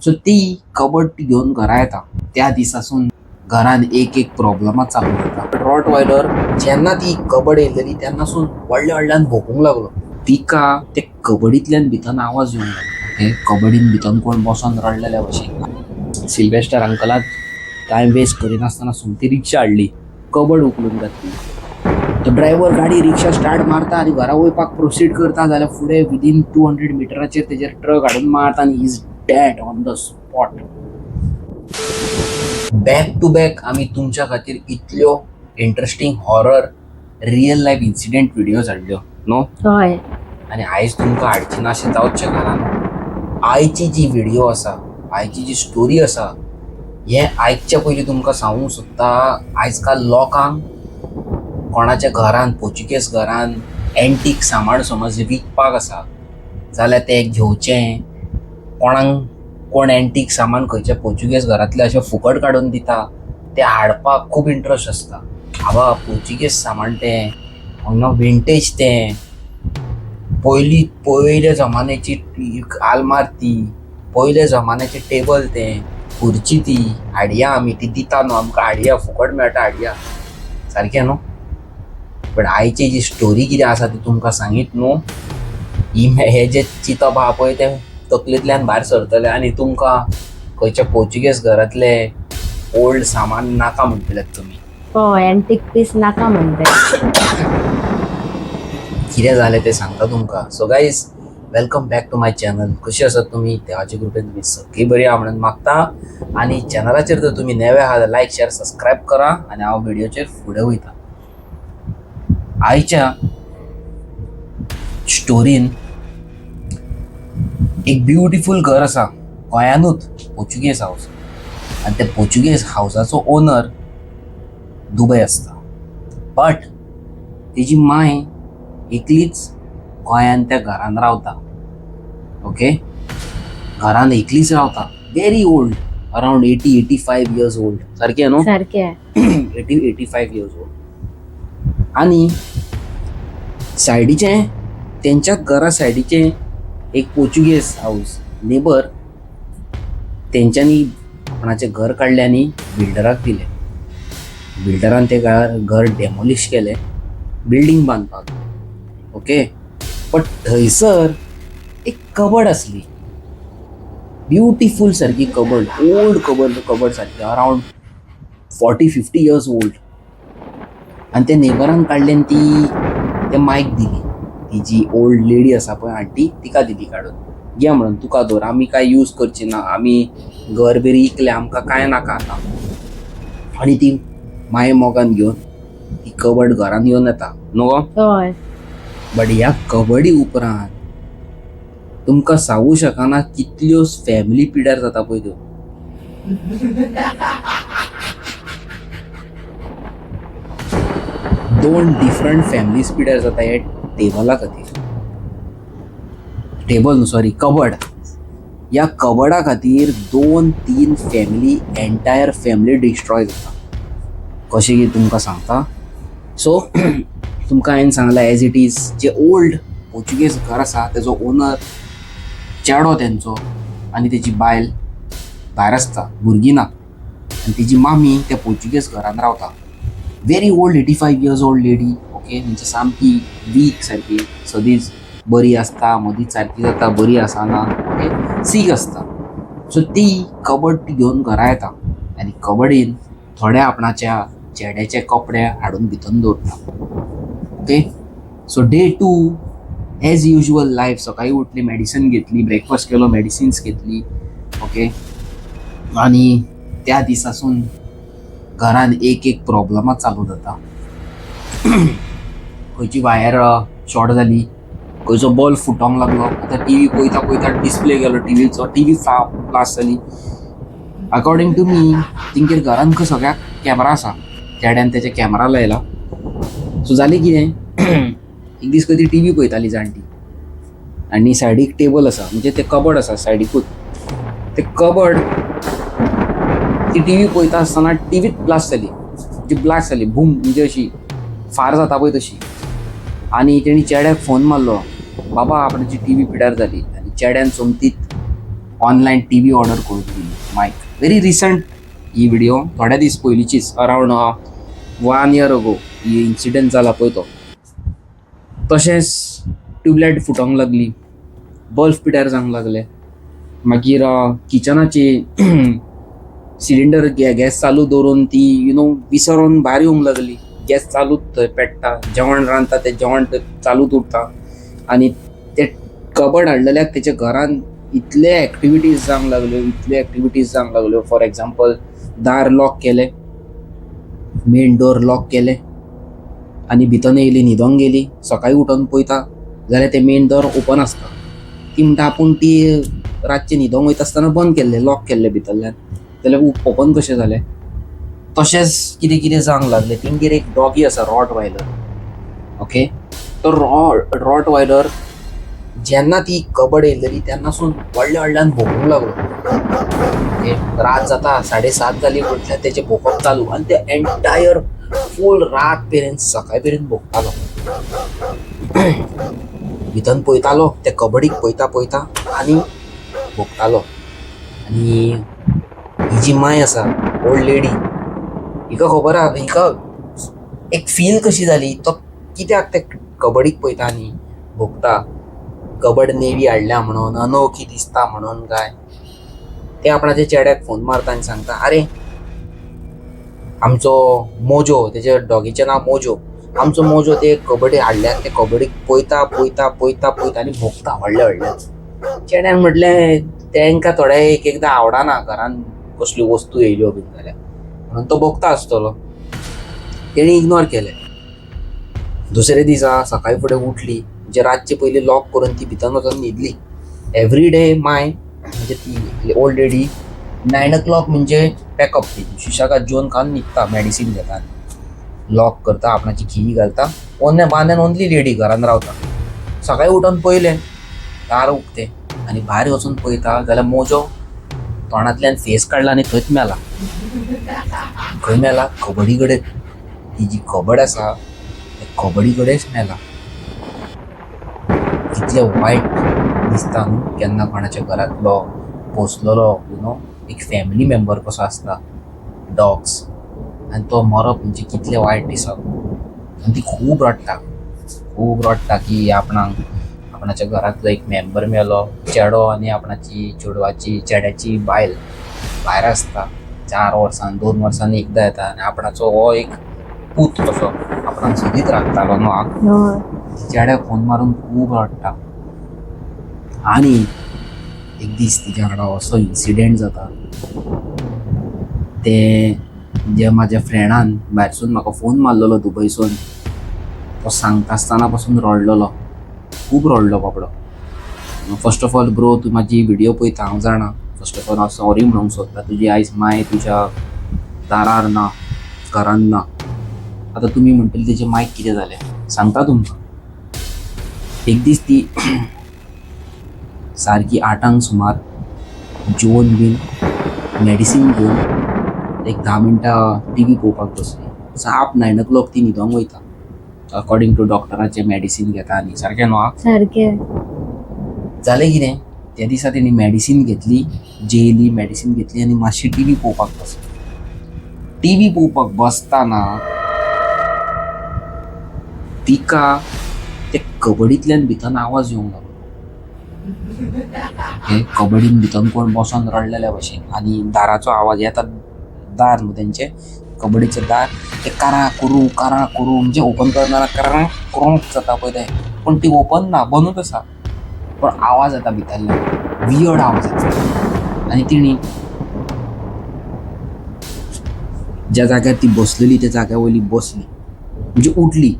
So ती cupboard घेवन घरा येता. त्या दिसासून घरान एक एक प्रॉब्लमां चालू जाता. रॉटवायलर जेन्ना ती कबड येयलेली तेन्नासून व्हडल्या व्हडल्यान भोंकूंक लागलो. तिका ते कबडींतल्यान भितर आवाज येवंक लागलो. हे कबडीन भितर कोण बसोन रडलेल्या भशेन. सिल्वेस्टर अंकलान टायम वेस्ट करिनासतना सोमती रिक्षा हाडली, कबड उखलून घातली. तो ड्रायव्हर गाडी रिक्षा स्टार्ट मारता आनी घरा वयपाक प्रोसीड करता जाल्यार फुडें विदीन 200 मिटराचेर तेजेर ट्रक हाडून मारता आनी is dead on the spot. Back to back आमी तुमच्या खातीर इतल्यो interesting horror real life incident videos हाडल्यो न्हू. हय. आनी आयज तुमकां हाडची ना अशें जावच शकना न्हू. आयची जी व्हिडिओ आसा, आयची जी स्टोरी आसा, हें आयकच्या पयलीं तुमकां सांगूंक सोदता, आयज काल लोकांक कोणाच्या घरान पोर्चुगेज घरान एंटीक सामान समज विकपाक आसा जाल्यार तें घेवचें. कोणाक कोण एंटीक सामान खंयच्या पोर्चुगेज घरांतलें अशें फुकट काडून दिता तें हाडपाक खूब इंट्रस्ट आसता. आबा पोर्चुगेज सामान तें हांगा विंटेज तें पयलीं पयल्या जमान्याची आलमार ती, पयल्या जमान्याचें टेबल तें, खुर्ची ती हाडया आमी ती दिता न्हू आमकां, हाडया फुकट मेळटा हाडया सारकें न्हू. बट आयची जी स्टोरी कितें आसा ती तुमकां सांगीत न्हू, ही हें जें चिंतप आहा पळय तें तकलेंतल्यान भायर सरतलें आनी तुमकां खंयच्या पोर्चुगेज घरांतलें ओल्ड सामान नाका म्हणटलेत तुमी. हय, एंटीक पीस नाका म्हणटे. कितें जालें तें सांगता तुमकां. So guys, welcome back to my channel. कशी आसात तुमी? देवाचे कृपेन तुमी सगळीं बरी आहा म्हणून मागता. आनी चॅनलाचेर जर तुमी नवे आहा जाल्यार लायक शेअर सबस्क्रायब करा आनी हांव व्हिडियोचेर फुडें वयता. आयच्या स्टोरीन एक ब्युटिफूल घर आसा गोंयानूच, पोर्चुगेज हावस. आनी त्या पोर्चुगेज हावसाचो ओनर दुबय आसता, बट तेजी माय एकलीच गोंयान त्या घरान रावता. ओके, घरान एकलीच रावता. Very old, around 80-85 years old सारकें न्हू? सारकें. 80-85 years old. आनी सायडीचें तेंच्याच घरा सायडीचें एक पोर्चुगेज हावस नेबर तेंच्यांनी आपणाचें घर काडलें आनी बिल्डराक दिलें. बिल्डरान तें घर डेमोलिश केलें बिल्डींग बांदपाक. ओके, बट थंयसर एक कबड आसली, ब्युटिफूल सारकी कबड, ओल्ड कबड, कबड सारकी अरावंड 40-50 years old. आनी ते नेबरान काडली आनी ती ते मायक दिली. ती जी ओल्ड लेडी आसा पळय आंटी, तिका दिली काडून, घे म्हणून तुका दवर, आमी कांय यूज करची ना, आमी घर बीर इकलें, आमकां कांय नाका आतां. आनी ती माये मोगान घेवन ती कबड घरान घेवन येता न्हू गो. हय. बट ह्या कबडी उपरांत तुमकां सांगू शकना कितल्यो फॅमिली पिड्यार जाता पळय त्यो. दोन डिफरंट फॅमिलीज पिड्यार जाता ह्या टेबला खातीर. टेबल न्हू, सॉरी, कबड. ह्या कबडा खातीर 2-3 फॅमिली, एंटायर फॅमिली डिस्ट्रॉय जाता. कशें की तुमकां सांगता. सो तुमकां हांवें सांगलां एज it is, जे ओल्ड पोर्चुगेज घर आसा तेजो ओनर चेडो तेंचो आनी तेजी बायल भायर आसता, भुरगीं ना, आनी तेजी मामी त्या पोर्चुगेज घरान रावता. Very old 85 years old lady. Okay, म्हणजे सामकी वीक सारकी, सदींच बरी आसता, मदींच सारकी जाता, बरी आसना. ओके, सीक आसता. सो ती कबड घेवन घरा येता आनी कबडीन थोड्या आपणाच्या चेड्याचे कपडे हाडून भितर दवरता. Okay, so day 2 as usual life. सकाळी उठली, मेडिसन घेतली, ब्रेकफास्ट केलो, मेडिसिन्स घेतली. ओके, आनी त्या दिसासून घरान एक एक प्रॉब्लमां चालू जाता. खंयची वायर शॉर्ट जाली, खंयचो बल्ब फुटोंक लागलो. आतां टीव्ही पळयता पळयता डिस्प्ले गेलो टीव्हीचो, टीव्ही ब्लास्ट जाली. अकॉर्डिंग टू मी तेंगेर घरान खंय सगळ्याक कॅमरा आसा, चेड्यान तेजे कॅमरा लायला. सो जालें कितें, एक दीस खंय ती टीव्ही पळयताली जाणटी आनी सायडीक टेबल आसा, म्हणजे तें कबड आसा सायडीकूच. तें कबड ती टीव्ही पळयता आसतना टीव्हीच ब्लास्ट जाली, म्हणजे ब्लास्ट जाली बूम, म्हणजे अशी फार जाता पळय तशी. आनी तेणी चेड्याक फोन मारलो, बाबा आपणाची टीव्ही पिड्यार जाली. आनी चेड्यान सोमतीत ऑनलायन टी व्ही ऑर्डर करून दिली मायक. व्हेरी रिसंट ही व्हिडिओ, थोड्या दीस पयलींचीच, अरावंड 1 इयर अगो ही इन्सिडंट जाला पळय तो. तशेंच ट्युबलायट फुटोंक लागली, बल्ब पिड्यार जावंक लागले. मागीर किचनाची सिलिंडर गॅस चालू दवरून ती विसरोन भायर येवंक लागली. गॅस चालूच थंय पेट्टा, जेवण रांदता तें जेवण थंय चालूच उरता. आनी ते कबड हाडलेल्याक तेच्या घरान इतले एक्टिविटीज जावंक लागल्यो, इतले एक्टिविटीज जावंक लागल्यो. फॉर एग्जाम्पल, दार लॉक केलें, मेन डोर लॉक केलें आनी भितर येयली, न्हिदोंक गेली. सकाळीं उठोन पळयता जाल्यार तें मेन डोर ओपन आसता. ती म्हणटा आपूण ती रातची न्हिदोंक वयता आसतना बंद केल्लें, लॉक केल्लें भितरल्यान, जाल्यार ओपन कशें जालें? तशेंच कितें कितें जावंक लागलें. तेंगेर एक डॉगी आसा, रॉट वायलर. ओके, तो रॉट वायलर जेन्ना ती कबड येयलेली तेन्नासून व्हडल्या व्हडल्यान भोंकूंक लागलो. ओके, रात जाता, 7:30 जाली म्हटल्यार तेचें भोंकप चालू आनी ते एंटायर फूल रात मेरेन, सकाळ मेरेन भोंकतालो. भितर पळयतालो, ते कबडीक पळयता पळयता आनी भोंकतालो. आनी ही जी माय आसा, ओल्ड लेडी, हिका खबर आहा, हिका एक फील कशी जाली, तो कित्याक ते कबडीक पळयता आनी भोंकता. कबड नेवी हाडल्या म्हणून, अनोखी दिसता म्हणून काय ते आपणाच्या चेड्याक फोन मारता आनी सांगता, आरे आमचो मोजो, तेच्या डॉगीचें नांव मोजो, आमचो मोजो ते कबड्डी हाडल्या, ते कबड्डीक पळयता पळयता पळयता पळयता आनी भोंकता व्हडले व्हडले. चेड्यान म्हटलें तेंकां थोडे एक एकदां आवडना घरान कसल्यो वस्तू येयल्यो बीन जाल्यार, म्हणून तो भोंकता आसतलो. तेणी इग्नोर केलें. दुसरे दिसा सकाळी फुडें उठली, म्हणजे रातचे पयलीं लॉक करून ती भितर वचून न्हिदली. एवरी डे my म्हणजे ती ओल्ड लेडी 9 o'clock म्हणजे पॅकअप, ती सुशेगाद जेवन खावन न्हिदता, मॅडिसीन घेता, लॉक करता, आपणाची खी घालता. One and only lady घरान रावता. सकाळी उठून पळयलें दार उक्तें आनी भायर वचून पळयता जाल्यार मोजो तोंडांतल्यान फेस काडला आनी थंयच मेला. खंय मेला? कबडी कडेन. ती जी कबड आसा त्या कबडी कडेच मेला. कितलें वायट दिसता न्हू केन्ना कोणाच्या घरांतलो पोसलेलो एक फॅमिली मेंबर कसो आसता डॉग्स, आनी तो मरप म्हणजे कितलें वायट दिसप. आनी ती खूब रडटा, खूब रडटा की आपणाक आपणाच्या घरांतलो एक मेंबर मेलो, चेडो आनी आपणाची चेडवाची चेड्याची बायल भायर आसता, 4 वर्सां 2 वर्सांनी एकदां येता आनी आपणाचो हो एक पूत कसो आपणाक सदींच राखतालो न्हू. चेड्याक फोन मारून खूब रडटा. आनी एक दीस तिच्या वांगडा असो इन्सिडेंट जाता, ते जे म्हाज्या फ्रेंडान भायरसून म्हाका फोन मारलेलो दुबयसून, तो सांगता आसतना पासून रडलेलो, खूब रडलो बाबडो. फर्स्ट ऑफ ऑल ब्रो, तूं म्हाजी व्हिडियो पळयता हांव जाणा. फर्स्ट ऑफ ऑल हांव सॉरी म्हणूंक सोदता, तुजी आयज माय तुज्या दारार ना, घरान ना. आतां तुमी म्हणटली तेजे मायक कितें जालें, सांगता तुमकां. एक दीस ती सारकी 8 सुमार जेवन बीन मॅडिसीन घेवन एक 10 मिनटां टी व्ही पळोवपाक बसली. साप 9 o'clock ती न्हिदोंक वयता, अकॉर्डिंग टू डॉक्टराचें मॅडिसीन घेता. आनी सारकें न्हू? सारकें. जालें कितें, त्या दिसा तेणी मॅडिसीन घेतली, जेयली, मॅडिसीन घेतली आनी मातशी टी व्ही पळोवपाक बसली. टी व्ही पळोवपाक बसतना तिका ते कबडींतल्यान भितर आवाज येवंक लागलो. हे कबडीन भितर कोण बसोन रडलेल्या भशेन, आनी दाराचो आवाज येता, दार न्हू तेंचें कबडीचें दार, ते कारा कुरू कारा कुरू म्हणजे ओपन करतना करा क्रोंक जाता पळय तें, पूण ती ओपन ना, बंदूच आसा, पूण आवाज येता भितरल्यान, वियर्ड आवाज येता. आनी तिणी ज्या जाग्यार ती बसलेली त्या जाग्या वयली बसली, म्हणजे उठली,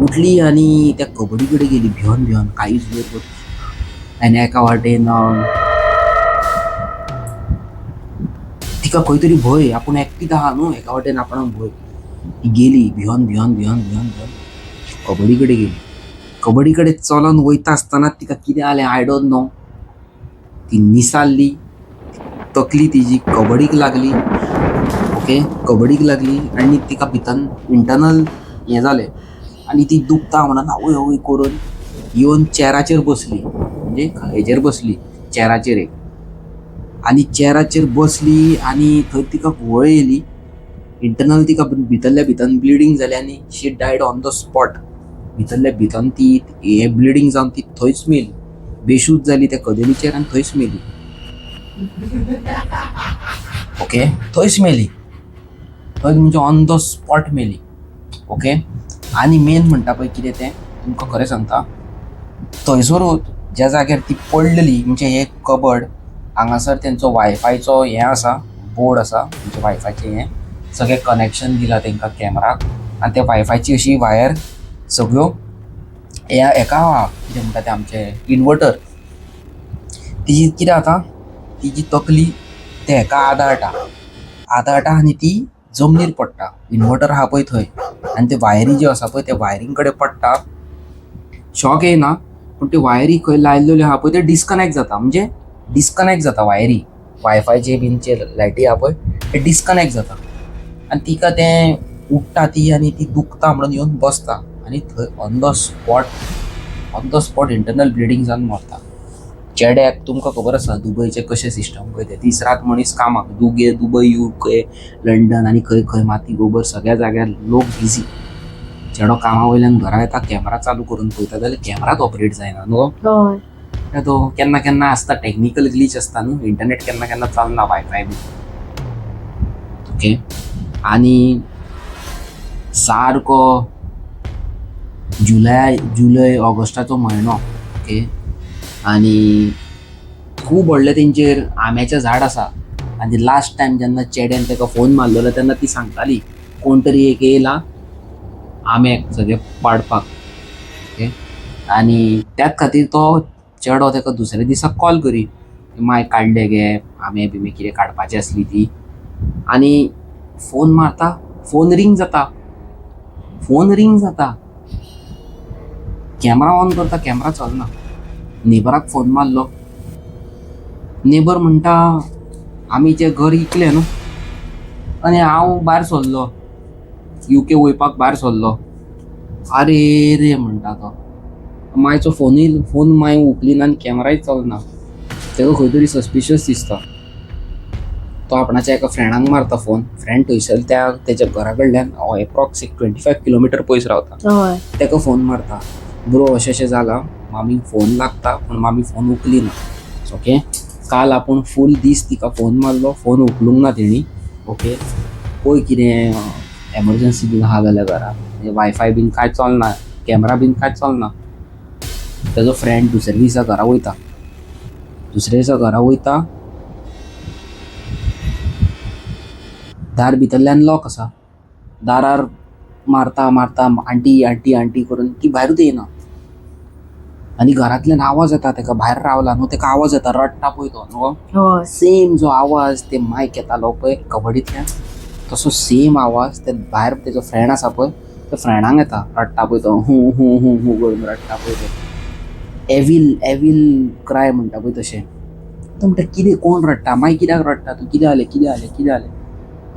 उठली आनी त्या कबडी कडेन गेली भिवन भिवन, कांयच वयर. आनी एका वाटेन तिका खंय तरी भंय, आपूण एकटीच आहा न्हू, एका वाटेन आपणाक भंय. ती गेली भिवन भिवन भिवन भिवन भिवन कबडी कडेन गेली. कबडी कडेन चलोन वयता आसतना तिका कितें जालें I don't know, ती निसारली, तकली तिजी कबडीक लागली. ओके, कबडीक लागली आनी तिका भितर इंटरनल हें जालें आनी ती दुखता म्हणून आवय आवय करून येवन चेराचेर बसली, म्हणजे हेजेर बसली, चेराचेर एक. आनी चेराचेर बसली आनी थंय तिका घुंवळ येयली. इंटरनल तिका भितरल्या भितर ब्लिडींग जालें आनी she died on the spot. भितरल्या भितर ती हें ब्लिडींग जावन ती थंयच मेली. बेशूद जाली त्या कदेलीचेर आनी थंयच मेली. ओके, थंयच मेली, थंय म्हणजे ऑन the spot मेली. ओके, आनी मेन म्हणटा पळय कितें तें तुमकां खरें सांगता, थंयसरूच ज्या जाग्यार ती पडलेली म्हणजे हें कबड हांगासर तेंचो वायफायचो हें आसा, बोर्ड आसा, म्हणजे वायफायचें हें सगळें कनेक्शन दिलां तेंकां कॅमराक आनी त्या वायफायची अशी वायर सगळ्यो ह्या हेका कितें म्हणटा तें आमचें इनवर्टर. तिजी कितें जाता, तिजी तकली ते हेका आदाळटा आदाळटा आनी ती जमनीर पडटा. इनवर्टर आहा पळय थंय आनी ते वायरी ज्यो आसा पळय त्या वायरीं कडेन पडटा. शॉक येयना पूण त्यो वायरी खंय लायलेल्यो आहा पळय त्यो डिस्कनेक्ट जाता, म्हणजे डिस्कनेक्ट जाता वायरी, वायफायचे बीन जे लायटी आहा पळय ते डिस्कनेक्ट जाता आनी तिका तें उठ्ठा ती आनी ती दुखता म्हणून येवन बसता आनी थंय on the spot, on the spot internal bleeding जावन मरता. चेड्याक तुमकां खबर आसा दुबयचें कशें सिस्टम पळय तें, दीस रात मनीस कामाक, दुगे दुबय UK London आनी खंय खंय माती गोबर सगळ्या जाग्यार लोक बिजी. चेडो कामा वयल्यान घरा येता, कॅमरा चालू करून पळयता जाल्यार कॅमराच ऑपरेट जायना न्हू. हय. तो केन्ना केन्ना आसता टॅक्निकल ग्लीच आसता न्हू, इंटरनेट केन्ना केन्ना चलना, वायफाय बी. ओके, आनी सारको जुलय जुलय ऑगस्टाचो म्हयनो. ओके, आनी खूब व्हडलें तेंचेर आंब्याचें झाड आसा आनी लास्ट टायम जेन्ना चेड्यान ताका फोन मारलेलो तेन्ना ती सांगताली कोण तरी एक येयला आंब्याक सगळे पाडपाक. ओके, आनी त्याच खातीर तो चेडो ताका दुसऱ्या दिसा कॉल करी, माय काडले गे आंबे बिंबे कितें काडपाची आसली ती. आनी फोन मारता, फोन रिंग जाता, फोन रिंग जाता, कॅमरा ऑन करता, कॅमरा चलना. नेबराक फोन मारलो, नेबर म्हणटा आमी जें घर इकलें न्हू आनी हांव भायर सरलो, युके वयपाक भायर सरलो. आरे रे म्हणटा तो, मायचो फोनूय फोन माय उखलिना आनी कॅमराय चलना. ताका खंय तरी सस्पिशियस दिसता. तो आपणाच्या एका फ्रेंडाक मारता फोन, फ्रेंड थंयसर त्या तेच्या घरा कडल्यान एप्रॉक्स एक 25 किलोमिटर पयस रावता. ताका फोन मारता, ब्रो अशें अशें जालां, मामीक फोन लागता पूण मामी फोन उखलिना. ओके, काल आपूण फूल दीस तिका फोन मारलो, फोन उखलूंक ना तेणी. ओके, पळय कितें एमरजंसी बीन आहा जाल्यार घरा, वायफाय बीन कांय चलना, कॅमरा बीन कांय चलना. तेजो फ्रेंड दुसऱ्या दिसा घरा वयता, दुसऱ्या दिसा घरा वयता, दार भितरल्यान लॉक आसा, दारार मारता मारता आंटी आंटी आंटी करून ती भायरूच येयना. आनी घरांतल्यान आवाज येता, ताका भायर रावला न्हू ताका आवाज येता, रडटा पळय तो न्हू, सेम जो आवाज ते मायक येतालो पळय कबड्डींतल्यान तसो सेम आवाज ते भायर तेजो फ्रेंड आसा पळय त्या फ्रेंडांक येता, रडटा पळय तो हू हू हू हू करून रडटा पळय तो, एवील एवील क्राय म्हणटा पळय तशें. तो म्हणटा कितें कोण रडटा, मागीर कित्याक रडटा तूं, कितें जालें कितें जालें कितें जालें.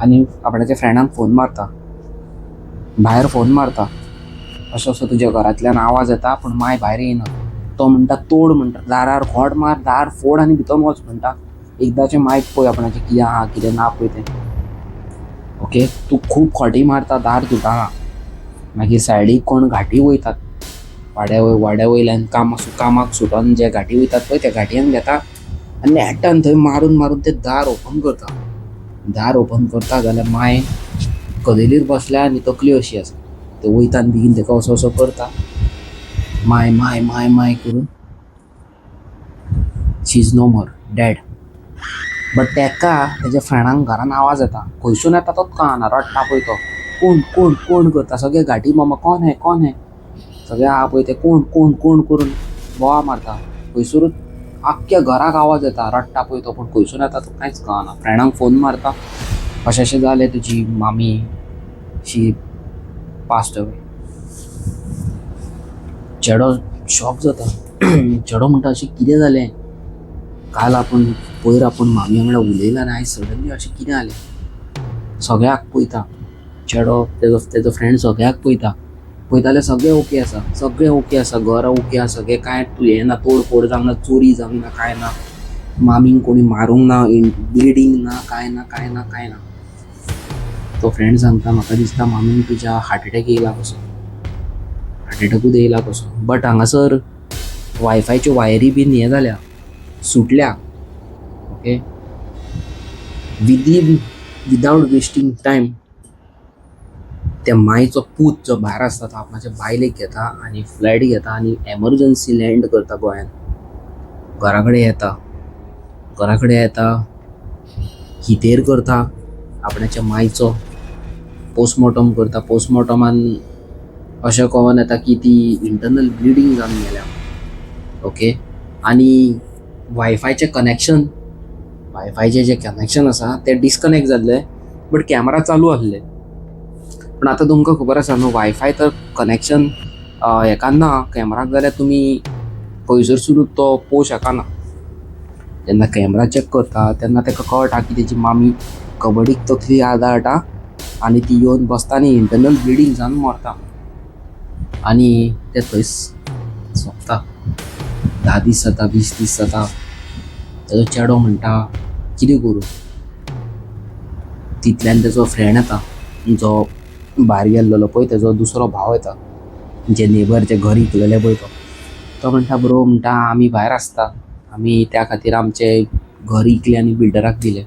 आनी आपणाच्या फ्रेंडाक फोन मारता, भायर फोन मारता, असो असो तुज्या घरांतल्यान आवाज येता पूण माय भायर येयना. तो म्हणटा तोड म्हणटा, दारार खोट मार, दार फोड आनी भितर वच म्हणटा, एकदाचें मायक पळय आपणाचें कितें आहा कितें ना पळय तें. ओके, तूं खूब खोटी मारता, दार तुटना. मागीर सायडीक कोण घाटी वयतात, वाड्या वाड्या वयल्यान कामाक सुटोन जे घाटी वयतात पळय त्या घाटयांक घेता आनी नेटान थंय मारून मारून ते दार ओपन करता. दार ओपन करता जाल्यार माय कदेलीर बसल्या आनी तकली अशी आसा. ते वयता आनी बेगीन ताका असो असो करता, माय माय माय माय करून. She is no more, dead. But ताका तेज्या फ्रेंडांक घरान आवाज येता, खंयसून येता तोच कळना, रडटा पळय तो, कोण कोण कोण करता, सगळे घाटी मामा कोण हे कोण हे सगळे आहा पळय ते कोण कोण कोण करून बोवाळ मारता. खंयसरूच आख्ख्या घराक आवाज येता, रडटा पळय तो, पूण खंयसून येता तो कांयच कळना. फ्रेंडांक फोन मारता, अशें अशें जालें तुजी मामी, शी पास्ट अवे. चेडो शॉक जाता. चेडो म्हणटा अशें कितें जालें, काल आपूण पयर आपूण मामी वांगडा उलयला आनी आयज सडनली अशें कितें जालें. सगळ्याक पळयता चेडो, तेजो तेजो फ्रेंड सगळ्याक पळयता, पळयता जाल्यार सगळें ओके आसा, सगळें ओके आसा, घर ओके आसा, सगळें कांय हें ना, तोड फोड जावंक ना, चोरी जावंक ना, कांय ना. मामीक कोणी मारूंक ना, ब्लिडींग ना, कांय ना, कांय ना, कांय ना. तो फ्रेंड सांगता, म्हाका दिसता मामीन तुज्या हार्ट अटॅक येयला कसो, हार्ट अटॅकूच येयला कसो. बट हांगासर वायफायच्यो वायरी बीन हें जाल्या, सुटल्या. Okay, within without wasting time त्या मायचो पूत जो भायर आसता तो आपणाच्या बायलेक घेता आनी फ्लायट घेता आनी एमरजंसी लँड करता गोंयांत. घरा कडेन येता, घरा कडेन येता, हितेर करता आपणाच्या मायचो, पोस्टमॉर्टम करता. पोस्टमॉर्टमान अशें कळोन येता की ती इंटरनल ब्लिडींग जावन गेल्या. ओके, आनी वायफायचें कनॅक्शन, वायफायचें जें कनॅक्शन आसा तें डिस्कनॅक्ट जाल्लें, बट कॅमरा चालू आसले. पूण आतां तुमकां खबर आसा न्हू, वायफाय तर कनॅक्शन हेका ना कॅमराक जाल्यार तुमी खंयसरसून तो पोवंक शकना. जेन्ना कॅमरा चॅक करता तेन्ना ताका कळटा की तेजी मामी कबड्डीक तकली आदाळटा आनी ती येवन बसता आनी इंटरनल ब्लिडींग जावन मरता आनी तें थंयच सोंपता. 10 दीस जाता, 20 दीस जाता. तेजो चेडो म्हणटा कितें करूं. तितल्यान तेजो फ्रेंड येता, जो भायर गेल्लो पळय तेजो दुसरो भाव येता, जे नेबर जे घर इकलेले पळय तो. तो म्हणटा, ब्रो म्हणटा, आमी भायर आसता, आमी त्या खातीर आमचें घर इकलें आनी बिल्डराक दिलें.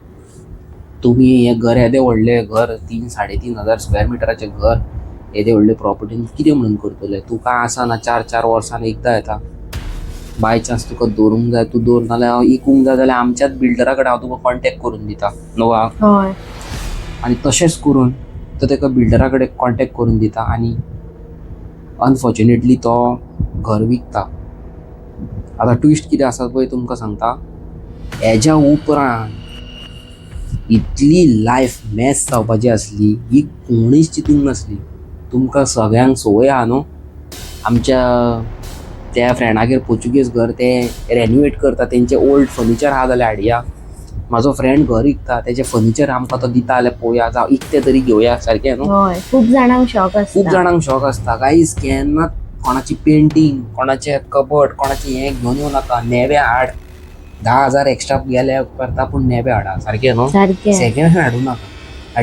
तुमी हें घर येदें व्हडलें घर, 3 3,500 स्क्वेअर मिटराचें घर, येदें व्हडलें प्रॉपर्टीन कितें म्हणून करतले? तुका आसा ना 4-4 वर्सान एकदां येता, बाय चान्स तुका दवरूंक जाय तूं दवर, नाल्यार हांव इकूंक जाय जाल्यार आमच्याच बिल्डरा कडेन हांव तुका कॉन्टेक्ट करून दिता न्हू. हय. आनी तशेंच करून तो ताका बिल्डरा कडेन कॉन्टेक्ट करून दिता आनी अनफॉर्च्युनेटली तो घर विकता. आतां ट्विस्ट कितें आसा पळय तुमकां सांगता. हेज्या उपरांत इतली लायफ मॅस जावपाची आसली ही कोणीच चिंतूंक नासली. तुमकां सगळ्यांक संवय आहा न्हू, आमच्या त्या फ्रेंडागेर पोर्चुगीज घर ते रेनोवेट करता, तेंचे ओल्ड फर्निचर आहा जाल्यार हाडया. म्हाजो फ्रेंड घर विकता, तेजें फर्निचर आमकां तो दिता जाल्यार पळोवया, जावं इकतें तरी घेवया सारकें न्हू. हय, खूब जाणांक शॉक आसता. खूब जाणांक शॉक आसता. गायज, केन्ना कोणाची पेंटींग, कोणाचें कबड, कोणाचें हें घेवन येवं नाका. नेवे हाड, 10,000 एक्स्ट्रा गेले करता, पूण नेवे हाडा सारकें न्हू. सारकें. सेकंड हँड हाडूं नाका.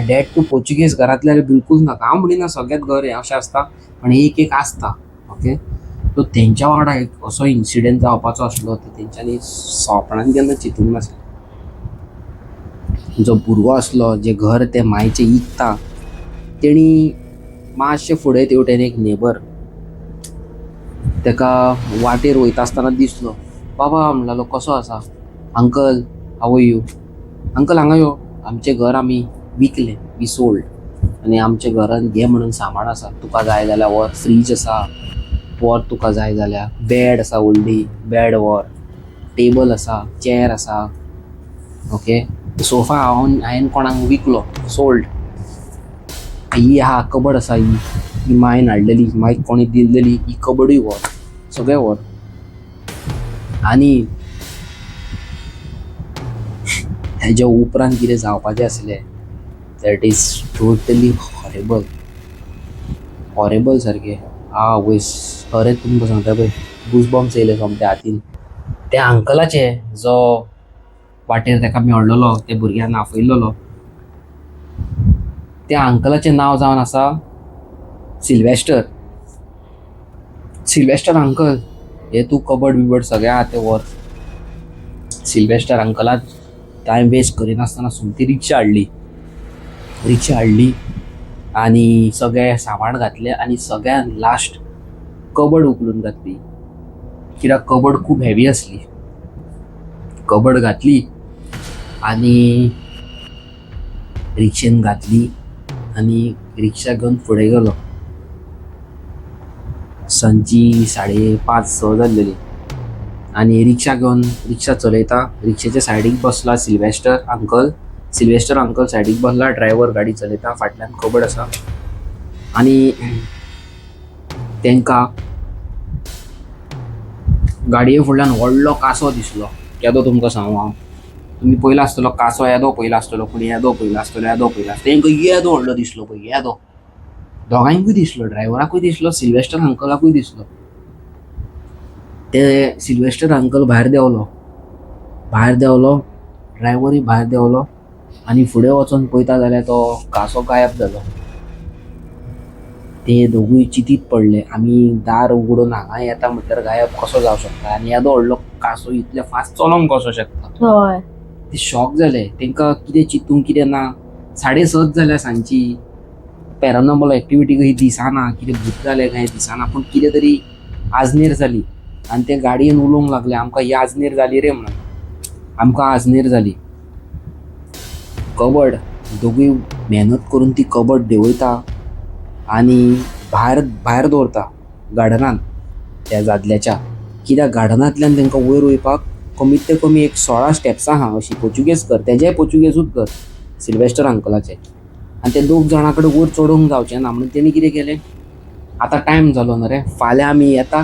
That two पोर्चुगीज घरांतल्यान बिलकूल नाका. हांव म्हणिना सगळ्यांत घर हें अशें आसता, पण एक एक आसता. ओके, सो तेंच्या वांगडा एक असो इन्सिडंट जावपाचो आसलो तो तेंच्यांनी सोपणान केन्ना चिंतूंक नासलें. जो भुरगो आसलो जे घर ते मायचें इकता, तेणी मातशें फुडें तेवटेन एक नेबर तेका वाटेर वयता आसतना दिसलो. बाबा म्हणलो, कसो आसा uncle, how are you uncle, हांगा यो, आमचें घर आमी विकलें, we sold, आनी आमच्या घरान घे म्हणून सामान आसा, तुका जाय जाल्यार व्हर, फ्रीज आसा व्हर, तुका जाय जाल्यार बेड आसा, व्हडली बेड व्हर, टेबल आसा, चेर आसा. ओके, सोफा हांव हांवें कोणाक विकलो, सोल्ड. ही आहा कबड आसा, ही ही मायन हाडलेली, मायक कोणी दिल्लेली, ही कबडूय व्हर, सगळें व्हर. आनी हेज्या उपरांत कितें जावपाचें आसलें that is totally horrible, horrible सारकें. आवयस, खरेंच तुमकां सांगता पळय, गुजबम्स येयले सोमते हातीन. त्या अंकलाचे जो वाटेर ताका मेळ्ळलो, त्या भुरग्यान आपयल्लो, त्या अंकलाचें नांव जावन आसा सिल्वेस्टर. सिल्वेस्टर अंकल, हे तूं कबड बिबड सगळें आहा तें व्हर. सिल्वेस्टर अंकलान टायम वेस्ट करिनासतना सोमती रिक्षा हाडली, रिक्षा हाडली आनी सगळें सामान घातलें आनी सगळ्यान लास्ट कबड उखलून घातली, कित्याक कबड खूब हेवी आसली. कबड घातली आनी रिक्षेन घातली आनी रिक्षा घेवन फुडें गेलो. सांजची 5:30-6 जाल्लेली आनी रिक्षा घेवन रिक्षा चलयता, रिक्षेच्या सायडीक बसला सिल्वेस्टर अंकल. सिल्वेस्टर अंकल सायडीक बसला, ड्रायव्हर गाडी चलयता, फाटल्यान कबड आसा आनी तांकां गाडये फुडल्यान व्हडलो कांसो दिसलो. केदो तुमकां सांगू हांव, तुमी पयला आसतलो कांसो, येदो पयला आसतलो, कोणी येदो पयला आसतलो, येदो पयला आसतलो. तेंकां येदो व्हडलो दिसलो पळय, येदो दोगांयकूय दिसलो, ड्रायव्हराकूय दिसलो, सिल्वेस्टर अंकलाकूय दिसलो. ते सिल्वेस्टर अंकल भायर देंवलो, भायर देंवलो, ड्रायव्हरूय भायर देंवलो आनी फुडें वचोन पळयता जाल्यार तो कांसो गायब जालो. ते दोगूय चिंतीत पडले, आमी दार उगडून हांगा येता म्हटल्यार गायब कसो जावं शकता आनी येदो व्हडलो कांसो इतले फास्ट चलोंक कसो शकता. हय. ते शॉक जाले. तांकां कितें चिंतूंक कितें ना. 7:30 जाल्या सांजची. पॅरानॉर्मल एक्टिविटी खंय दिसना, कितें भूत जालें काय दिसना, पूण कितें तरी आजनेर जाली. आनी ते गाडयेन उलोवंक लागले, आमकां ही आजनेर जाली रे म्हणून, आमकां आजनेर जाली. कबड दोगूय मेहनत करून ती कबड देंवयता आनी भायर भायर दवरता गार्डनान त्या दादल्याच्या. कित्याक गार्डनांतल्यान तांकां वयर वयपाक कमीत ते कमी एक 16 स्टेप्सां आहा अशी. पोर्चुगेज घर, तेजेय पोर्चुगेजूच घर सिल्वेस्टर अंकलाचें. आनी ते दोग जाणां कडेन वयर चडोवंक जावचें ना म्हणून तेणी कितें केलें, आतां टायम जालो न्हू रे, फाल्यां आमी येता,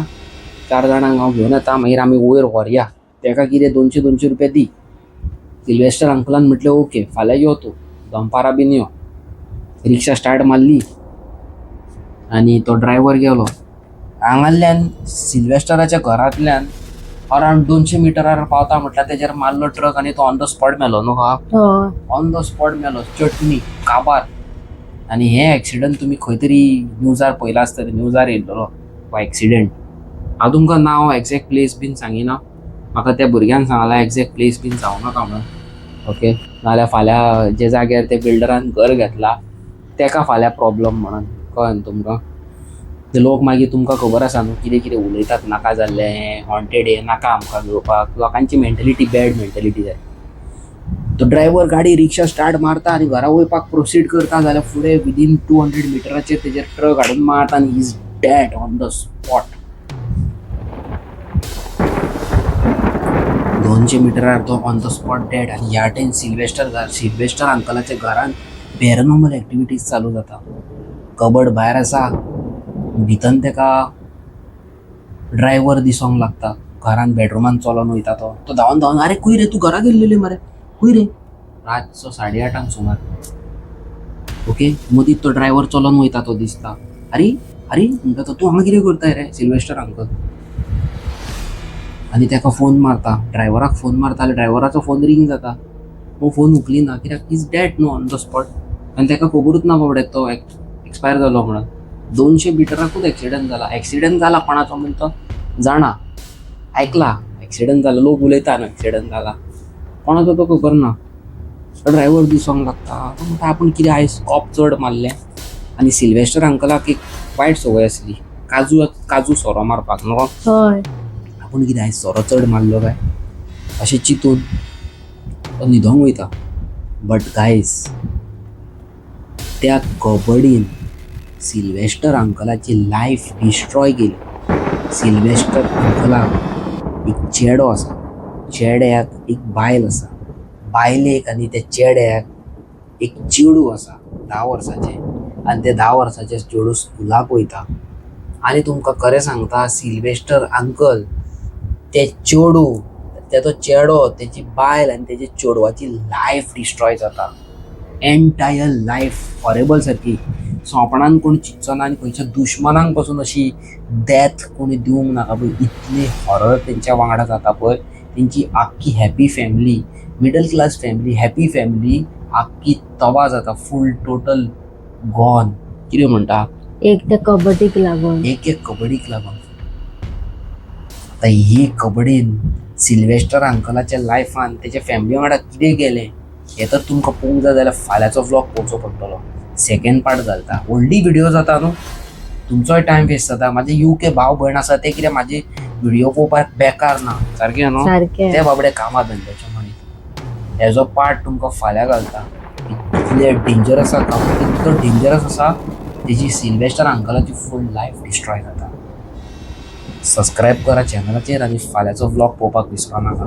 4 जाणांक हांव घेवन येता, मागीर आमी वयर व्हरया तेका, कितें 200-200 रुपया दी. सिल्वेस्टर अंकलान म्हटलें ओके, फाल्यां यो तूं, दनपारां बीन यो. रिक्षा स्टार्ट मारली आनी तो ड्रायव्हर गेलो. हांगाल्यान सिल्वेस्टराच्या घरांतल्यान अरावंड 200 मिटरार पावता म्हटल्यार तेजेर मारलो ट्रक आनी तो ऑन the spot मेलो न्हू. हा, ऑन the spot मेलो, चटणी काबार. आनी हे एक्सिडंट तुमी खंय तरी न्यूजार पळयला आसतलें, न्यूजार येयल्लो हो एक्सिडंट. हांव तुमकां नांव एग्जॅक्ट प्लेस बीन सांगिना, म्हाका त्या भुरग्यान सांगलां एग्जॅक्ट प्लेस बीन सांगू नाका म्हणून, ओके, नाल्यार फाल्यां जे जाग्यार ते बिल्डरान घर घेतला तेका फाल्यां प्रॉब्लम म्हणून, कळ्ळें न्हू तुमकां. ते लोक मागीर तुमकां खबर आसा न्हू कितें कितें उलयतात, नाका जाल्लें हें हॉन्टेड हें नाका आमकां घेवपाक. लोकांची मेंटलिटी बॅड मेंटलिटी जाय. तो ड्रायव्हर गाडी रिक्षा स्टार्ट मारता आनी घरा वयपाक प्रोसीड करता जाल्यार फुडें विदीन 200 मिटराचेर तेजेर ट्रक हाडून मारता आनी is dead on the spot. 200 मिटरार तो ऑन the spot dead. आनी ह्या टायम सिल्वेस्टर अंकलाच्या घरान पॅरानॉर्मल एक्टिविटीज चालू जाता. कबड भायर आसा, भितन तेका ड्रायव्हर दिसोंक लागता. घरान बेडरुमान चलोन वयता तो, तो धांवन धांवन, आरे खंय रे तूं घरा गेल्लेले मरे, खंय रे. रातचो 8:30 सुमार, ओके, मदींच तो ड्रायव्हर चलोन वयता तो दिसता. आरे आरे म्हणटा तो, तूं हांगा कितें करताय रे सिल्वेस्टर अंकल. आनी तेका फोन मारता, ड्रायव्हराक फोन मारता जाल्यार ड्रायव्हराचो फोन रिंग जाता, तो फोन उखलिना कित्याक is dead न्हू ऑन the spot. आनी तेका खबरूच ना बाबड्याक तो एक्सपायर जालो म्हणून. 200 मिटराकूच एक्सिडंट जाला. एक्सिडंट जाला कोणाचो म्हण तो जाणा, आयकला एक्सिडंट जाला, लोक उलयता न्हू एक्सिडंट जाला, कोणाचो तो खबर ना. तो ड्रायव्हर दिसोंक लागता, तो म्हणटा आपूण कितें आयज कॉप चड मारलें. आनी सिल्वेस्टर अंकलाक एक वायट संवय आसली, काजू काजू सोरो मारपाक न्हू. हय. आपूण कितें आयज सोरो चड मारलो काय अशें चिंतून तो न्हिदोंक वयता. बट गायज, त्या कबडीन सिल्वेस्टर अंकलाची लायफ डिस्ट्रॉय केली. सिल्वेस्टर अंकलाक एक चेडो आसा, चेड्याक एक बायल आसा, बायलेक आनी त्या चेड्याक एक चेडूं आसा 10 वर्साचें. आनी ते 10 वर्साचें चेडूं स्कुलाक वयता. आनी तुमकां खरें सांगता, सिल्वेस्टर अंकल ते चेडूं, तेजो चेडो, तेजी बायल आनी तेजे चेडवाची लायफ डिस्ट्रॉय जाता. एंटायर लायफ हॉरेबल सारकी. सोंपणान कोण चिंतचो ना आनी खंयच्या दुश्मनांक पासून अशी डेथ कोणी दिवंक नाका पळय, इतली हॉरर तेंच्या वांगडा जाता पळय. तेंची आख्खी happy family, middle class family, happy family आख्खी तबाह जाता, फूल टोटल गॉन. कितें म्हणटा? एक त्या कबड्डीक लागून. एक एक कबड्डीक लागून. आतां ही कबड्डीन सिल्वेस्टर अंकलाच्या लायफान तेच्या फॅमिली वांगडा कितें गेलें हें तर तुमकां पळोवंक जाय जाल्यार फाल्यांचो व्लॉग पळोवचो पडटलो. सेकंड पार्ट घालता. व्हडली व्हिडियो जाता न्हू, तुमचोय टायम वेस्ट जाता. म्हाजे युके भाव भयण आसा ते कितें म्हाजी व्हिडियो पळोवपाक बेकार ना सारकें न्हू, सारकें. ते बाबडे कामा धंद्याचे मनीस. हेजो पार्ट तुमकां फाल्यां घालता. इतले डेंजरस आसा काम, इतलो डेंजरस आसा तेजी सिल्वेस्टर अंकलाची फूल लायफ डिस्ट्रॉय जाता. सबस्क्रायब करा चॅनलाचेर आनी फाल्यांचो व्लॉग पळोवपाक विसरो नाका.